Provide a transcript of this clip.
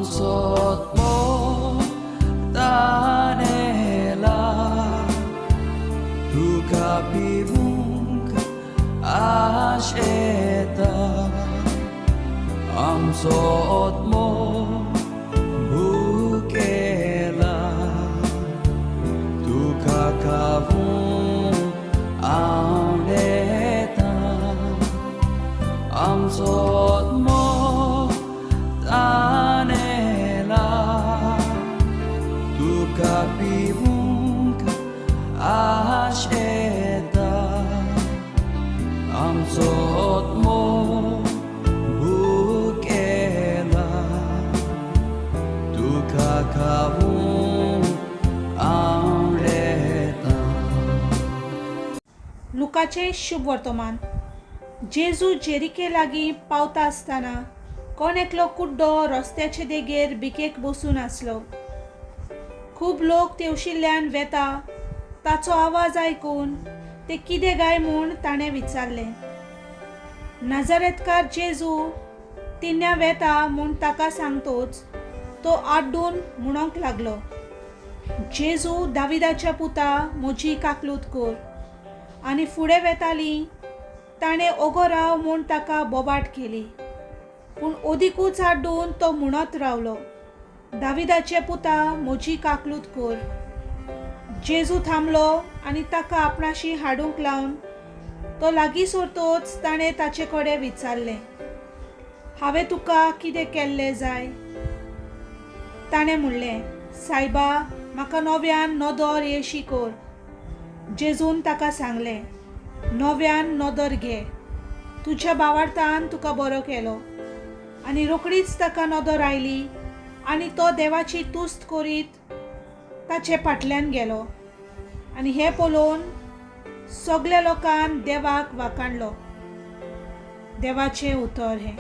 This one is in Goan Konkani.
आमचो आत्मो तानेला तुका पिवूंक आशेता आमचो आत्मो भुकेला तुका खावूंक आवडटा आमचो आत्मो तानेला तुका पिवूंक आशेता आमचो आत्मो भुकेला तुका खावूंक आवडटा. लुकाचें शुभ वर्तमान. जेजू जेरिके लागीं पावता आसतना कोण एकलो कुड्डो रस्त्याचे देगेर भिकेक बसून आसलो. खूब लोक तेवशिल्ल्यान वेता ताचो आवाज आयकून ते कितें काय म्हूण ताणें विचारलें. नाजारेतकार जेजू तिन्या वेता म्हूण ताका सांगतोच तो आड्डून म्हणूंक लागलो, जेजू दाविदाच्या पुता म्हजी काकलूत कर. आनी फुडें वेताली ताणें ओगो राव म्हूण ताका बोबाट केली, पूण अदिकूच आड्डून तो म्हणत रावलो, दाविदाचे पुता म्हजी काकलूत कर. जेजू थांबलो आनी ताका आपणाशी हाडूंक लावन तो लागीं सरतोच ताणें ताचे कडेन विचारलें, हांवें तुका कितें केल्लें जाय? ताणें म्हणलें, सायबा म्हाका नव्यान नदर येशी कर. जेजून ताका सांगलें, नव्यान नदर घे, तुज्या बावार्थान तुका बरो केलो. आनी रोखडीच ताका नदर आयली आनी तो देवाची तुस्त करीत ताचे फाटल्यान गेलो. आनी हें पळोवन सगल्या लोकान देवाक वाखाणलो. देवाचें उतर हें.